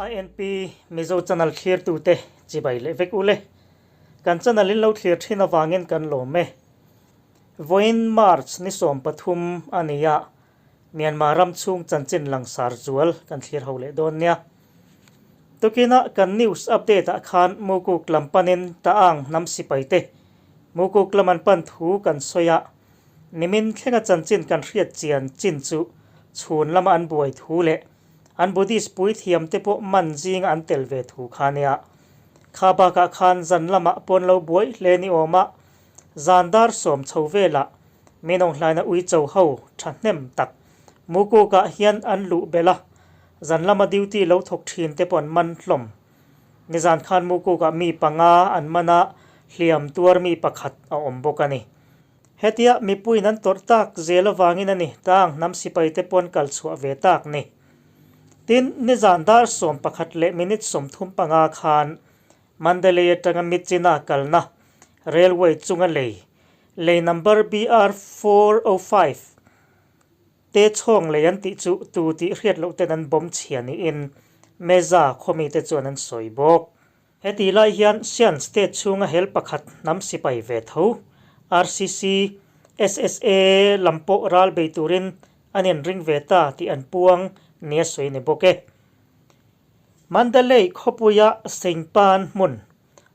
INP Mizo channel thlirtute chibai leh vek ule. Kan channel in lo thlir thin avangin kan lawm e. Vawiin March ni 13 a ni a, Myanmar ram chhung chanchin langsar zual kan thlir ho leh dawn nia. Tukina kan news update ah khan Mukuk lam panin Ta'ang hnam sipai te Mukuk lam an pan thu kan sawi a, nimin thlenga chanchin kan hriat chian chin chu chhun lama an buai thu leh an Buddhist puithiam te pawh man zinga an tel ve thu kha nia. Kha bakah khan zan lamah pawn lo buai hle ni awm a, zan dar sawm chho velah Minawnghlaina uicho ho thahnem tak Mukukah hian an luh belh a, zan lama duty lo thawk thin te pawh an man hlawm. Nizan khan Mukukah mi panga an man a, hliam tuar mi pakhat a awm bawk a ni. Hetia mipuiin an tawrh tak zel avangin a ni tang hnam sipai te pawh an kal chhuah ve tak ni. Tin, nizan dar 11 leh minute 35 khan Mandalay atanga Myitkyina kalna railway chunga lei Lei number BR 405 te chhawng lei an tih chu tu tih hriat loh ten an bawm chhia niin Meza khawmi te chuan an sawi bawk. Heti lai hian Shan State chhunga hel pakhat hnam sipai ve tho, RCC, SSA lam pawh ral bei turin an inring ve ta tih an puang nia sawi ni bawk e. Mandalay khawpuia Sengpan hmun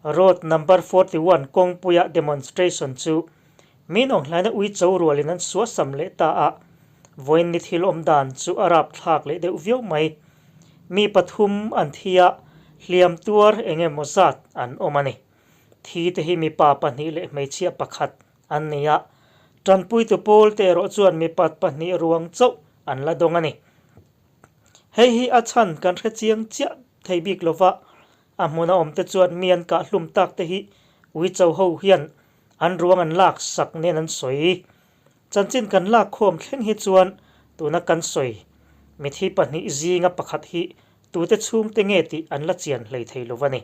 Road number 41 kawngpuia demonstration chu min awnghlaina uicho rualin an suasam leh ta a, vawiin ni thil awm dan chu a rapthlak leh deuh viau mai. Mi pathum an thi a, hliam tuar eng emaw zat an awm a ni. Thi te hi mipa pahnih leh hmeichhia pakhat an ni a, tanpuitu pawl te erawh chuan mipa pahnih ruang chauh an la dawng a ni. Hei hi a chhan kan hre chiang chiah thei bik lova, A hmuna awmte chuan mi an kah hlum tak te hi uicho ho hian an ruang an lak sak nen an sawi. Chanchin kan lak khawm thleng hi chuan tuna kan sawi mithi pahnih zinga pakhat hi tute chhungte nge tih an la chian hlei thei lo a ni.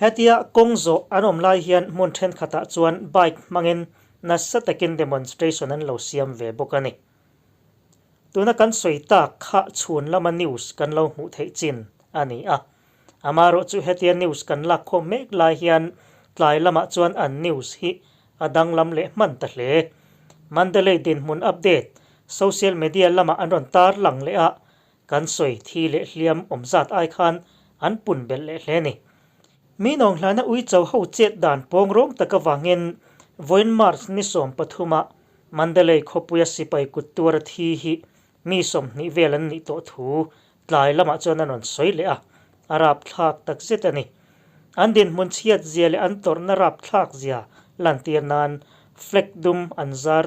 Hetia kawng zawh an awm lai hian hmun thenkhatah chuan bike hmangin nasa takin demonstration an lo siam ve bawk a ni. Tuna kan sawi tak kha chhun lama news kan lo hmuh theih chin a ni a. Amaherawh chu hetia news kan lak khawm mek lai hian tlai lamah chuan an news hi a danglam leh hman ta hle. Mandalay dinhmun update social media lamah an rawn tar lang leh a, kan sawi thi leh hliam awm zat ai khan an pun belh leh hle a ni. Mi nawnghlana uicho ho chet dan pawng rawng tak avangin vawiin March ni 13 ah Mandalay khawpuia sipai kut tuara thi hi mi 20 vel an nih tawh thu tlai lamah chuan an rawn sawi leh a, a rapthlak tak zet a ni. An dinhmun chhiat zia leh an tawrhna rapthlak zia lantir nan flag dum an zar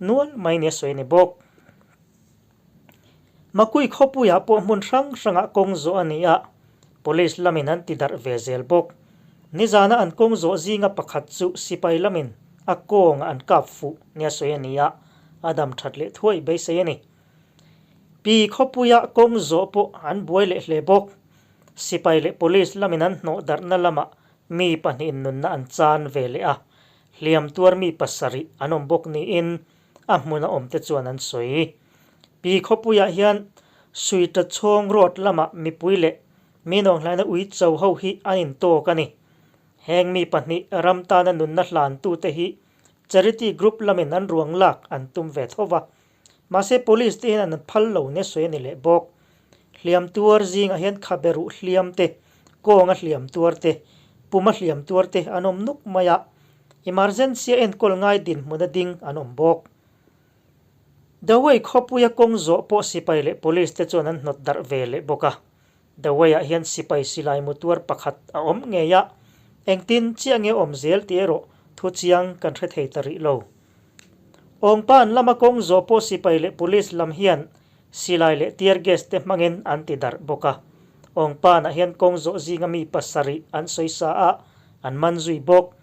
nual mai nia sawi a ni bawk. Makui khawpuiah pawh hmun hrang hrangah kawng zawh a ni a, police lamin an ti darh ve zel bawk. Nizana an kawng zawh zinga pakhat chu sipai lamin a kawngah an kap fuh nia sawi a ni a, a dam that leh thuai beisei a ni. Pi khawpuia kawng zawh pawh an buai leh hle bawk. Sipai leh police lamin an hnawh darhna lamah mi pahnihin nunna an chan ve leh a, hliam tuar mi pasarih an awm bawk niin a hmuna awmte chuan an sawi. Pi khawpuiah hian Suita chhawng road lamah mipui leh mi nawnghlaina uicho ho hi an intawk a ni. Heng mi pahnih ram tana nunna hlantute hi charity group lamin an ruang lak an tum ve tho va. Mahse police te hian an phal lo nia sawi a ni leh bawk. Hliam tuar zingah hian khabe ruh hliam te, kawnga hliam tuar te, puma hliam tuar te an awm nuk mai a. Emergency a enkawl ngai dinhmun a ding an awm bawk. Dawei khawpuia kawng zawh pawh sipai leh police te chuan an hnawt darh ve leh bawk a. Dawei-ah hian sipai silai mu tuar pakhat a awm ngei a, engtin chiah nge awm zel tih erawh thu chiang kan hre thei ta rih lo. Awngpan lama kawng zawh pawh sipai leh police lam hian silai leh tear gas te hmangin an ti darh bawk a. Awngpanah hian kawng zawh zinga mi pasarih an sawi sa a, an man zui bawk.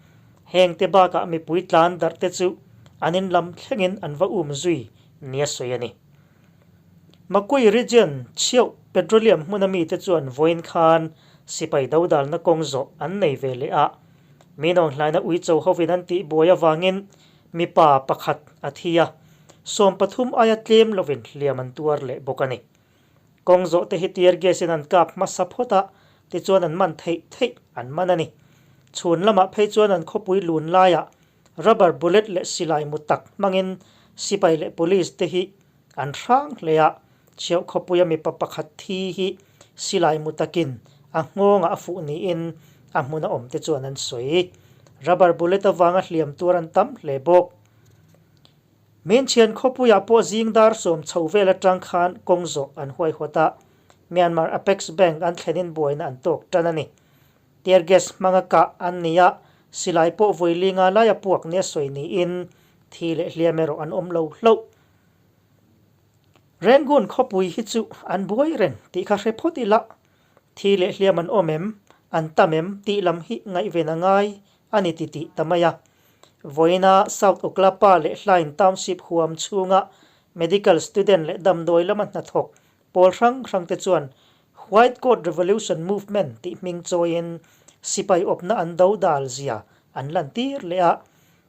Heng te bakah mipui tlan darh te chu an in lam thlengin an va um zui nia sawi a ni. Makui region chhiauh petroleum hmuna mite chuan vawiin khan sipai dodalna kawng zawh an nei ve leh a. Mi nawnghlaina uicho hovin an tih buai avangin mipa pakhat a thi a, 13 aia tlem lovin hliam an tuar leh bawk a ni. Kawng zawh te hi tear gas in an kap hmasa phawt a, tichuan an man theih theih an man a ni. Chhun lamah phei chuan an khawpui lun laiah rubber bullet leh silai mu tak hmangin sipai leh police te hi an hrang hle a, chhiauh khawpuia mipa pakhat thi hi silai mu takin a nghawngah a fuh niin a hmuna awm te chuan an sawi. Rubber bullet avanga hliam tuar an tam hle bawk. Minchhian khawpuiah pawh zing dar sawm chho vel atang khan kawng zawh an huaihawt a, Myanmar Apex Bank an thlenin buaina an tawk tan a ni. Tear gas hmanga kah an ni a, silai pawh vawi linga laia puak nia sawi niin thi leh hliam erawh an awm lo hlauh. Rangoon khawpui hi chu an buai reng tih kha hre phawt ila, thi leh hliam an awm em, an tam em tih lam hi ngaihven a ngai a ni ti tih ta mai a. Vawiina South Oklapa leh Hlain Township huam chhunga medical student leh damdawi lama hnathawk pawl hrang hrang te chuan White Coat Revolution Movement tih hming chawiin sipai awpna an do dal zia an lantir leh a.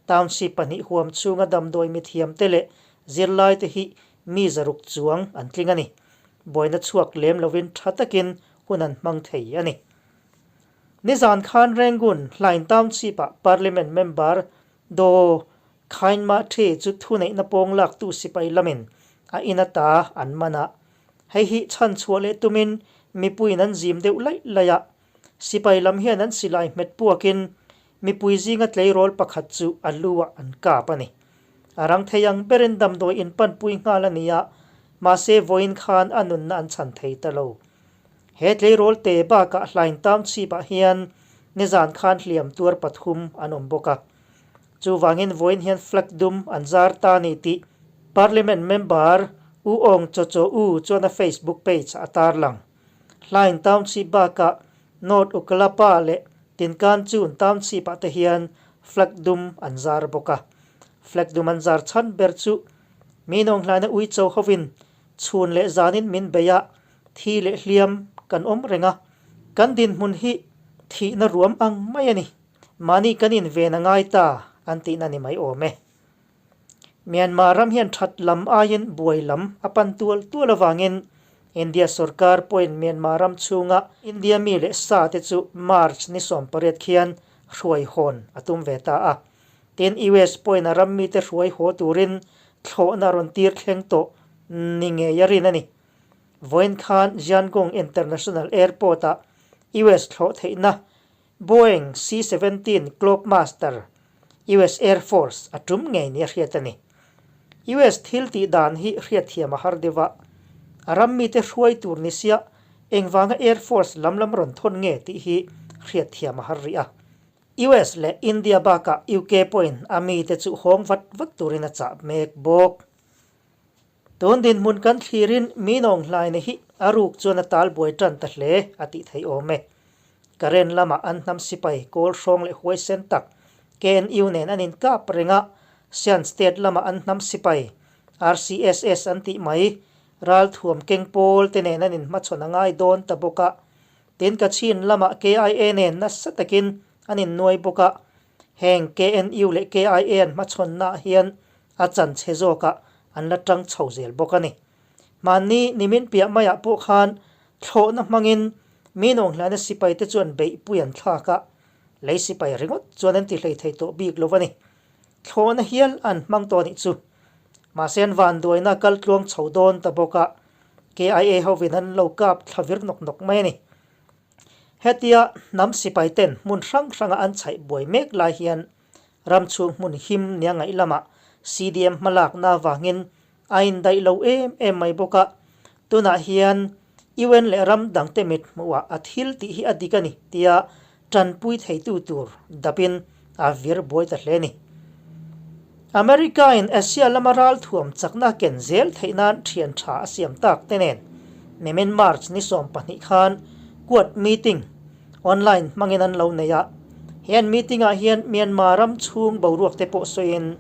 Township pahnih huam chhunga damdawi mithiam te leh zirlai te hi mi zaruk chuang an tling a ni. Buaina chhuak lem lovin tha takin hun an hmang thei a ni. Nizan khan Rangoon Hlain Township-ah Parliament member Daw Khain Ma Htee chu thuneihna pawng laktu sipai lamin a in ata an man a. Hei hi chhanchhuah leh tumin mipuiin an zim deuh laih laih a. Sipai lam hian an silai hmet puakin mipui zinga tleirawl pakhat chu a lu-ah an kap a ni. A rang thei ang berin damdawi inpanpui nghal a ni a, mahse vawiin khan a nunna an chhan thei ta lo. He tleirawl te bakah Hlain Township-ah hian nizan khan hliam tuar pathum an awm bawk a. Chuvangin vawiin hian flag dum an zar ta ni tih Parliament member U Aung Cho Cho U chuan a Facebook page a tarlang. Hlain Township bakah North Ukalapa leh Tinkanchun Township-ah te hian flag dum an zar bawk a. Flag dum an zar chhan ber chu mi nawnghlaina uicho hovin chhun leh zanin min bei a, Thi leh hliam kan awm reng a, kan dinhmun hi thihna ruam ang mai a ni. Mahni kan inven a ngai ta an tihna ni mai awm e. Myanmar ram hian that lam aiin buai lam a pan tual tual avangin India sorkar pawhin Myanmar ram chhunga India mi leh sa te chu March ni 18 khian hruai hawn a tum ve ta a. Tin, US pawhin a ram mite hruai haw turin thlawhna rawn tir thleng tawh ni ngei a rin a ni. Vawiin khan Jiangong International Airport-ah US thlawh theihna Boeing C-17 Globemaster US Air Force a tum ngei nia hriat a ni. US thil tih dan hi hriatthiam a har deuh a, a ram mite hruai tur ni sia engvanga Air Force lam lam rawn thawn nge tih hi hriatthiam a har rih a. US leh India bakah UK pawhin a mite chu hawng vat vat turin a chah mek bawk. Tun dinhmun kan thlirin mi nawng hlaina hi a ruk chuan a tal buai tan ta hle a tih theih awm e. Karen lamah an hnam sipai kawl hrawng leh huaisen tak KNU nen an inkap reng a, Shan State lamah an hnam sipai RCSS an tih mai ralthuam keng pawl te nen an inhmachhawn a ngai dawn ta bawk a, tin Kachin lamah KIA nen nasa takin an innuai bawk a, heng KNU leh KIA an hmachhawnnaah hian a chan chhe zawkah an la tang chho zel bawk a ni. Mahni nimin piah maiah pawh khan thlawhna hmangin mi nawnghlaina sipaite chuan beihpui an thlak a, lei sipai ringawt chuan an ti hlei thei tawh bik lo a ni. Thlawhna hial an hmang tawh a nih chu. Mahse an vanduaina kal tluang chho dawn ta bawk a, KIA hovin an lo kap thla vir nawk nawk mai a ni. Hetia hnam sipaiten hmun hrang hranga an chhaih buai mek lai hian Ram chhung hmun him nia ngaih lamah CDM hmalakna avangin a indaih lo em em mai bawk a, tunah hian UN leh ram dangte mit hmuhah a thil tih hi a dik a ni tia tanpui theitu tur dapin a vir buai ta hle a ni. America-in Asia lama ralthuam chakna ken zel theih nan thian tha a siam tak te nen nimin March ni 12 khan Quad meeting Online hmangin an lo nei a, he an meeting-ah hian Myanmar ram chhung boruak te pawh sawiin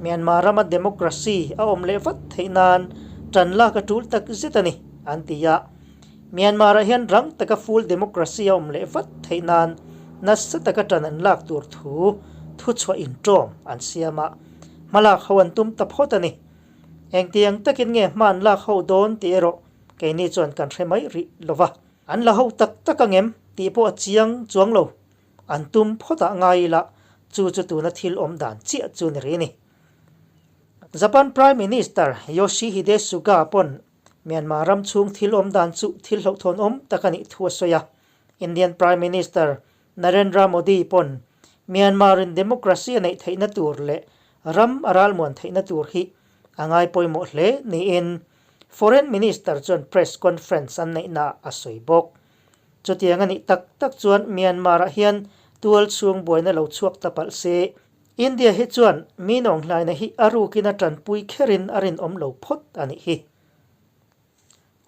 Myanmar rama democracy a awm leh vat theih nan tan lak a tul tak zet a ni, an ti a. Myanmar-ah hian rang taka full democracy a awm leh vat theih nan nasa taka tan an lak tur thu thuchhuah inṭawm an siam a, hmalak ho an tum ta phawt a ni. Engtiang takin nge hma an lak ho dawn tih erawh. Keini chuan kan hre mai rih lo va. An la ho tak tak ang em tih pawh a chiang chuang lo. An tum phawtah ngai ila chu chu tuna thil awm dan chiah chu ni rih a ni. Japan Prime Minister Yoshihide Suga pawn Myanmar ram chhung thil awm dan chu thil hlauhthawn awm tak a nih thu a sawi a. Indian Prime Minister Narendra Modi pawn Myanmar in democracy a neih theihna tur leh ram a ralmuan theihna tur hi a ngai pawimawh hle niin Foreign Minister chuan press conference an neihnaah a sawi bawk. Chutiang a nih tak tak chuan Myanmar ah hian tual chhung buaina lo chhuak ta palh se, India hi chuan mi nawnghlaina hi a rukin a tanpui kherin a rinawm lo phawt a nih hi.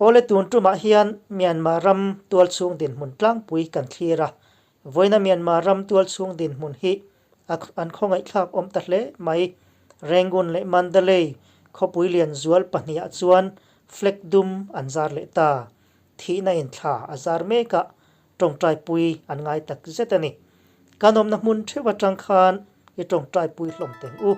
Awle tun tumah hian Myanmar ram tual chhung dinhmun tlangpui kan thlir a, vawiina Myanmar ram tual chhung dinhmun hi a an khawngaihthlak awm ta hle mai. Rangoon leh Mandalay khawpui lian zual pahnihah chuan flag dum an zar leh ta. Thihna in thla a zar mek a, tawngtaipui an ngai tak zet a ni. Kan awmna hmun theuh atang khan i tawngtaipui hlawm teng u.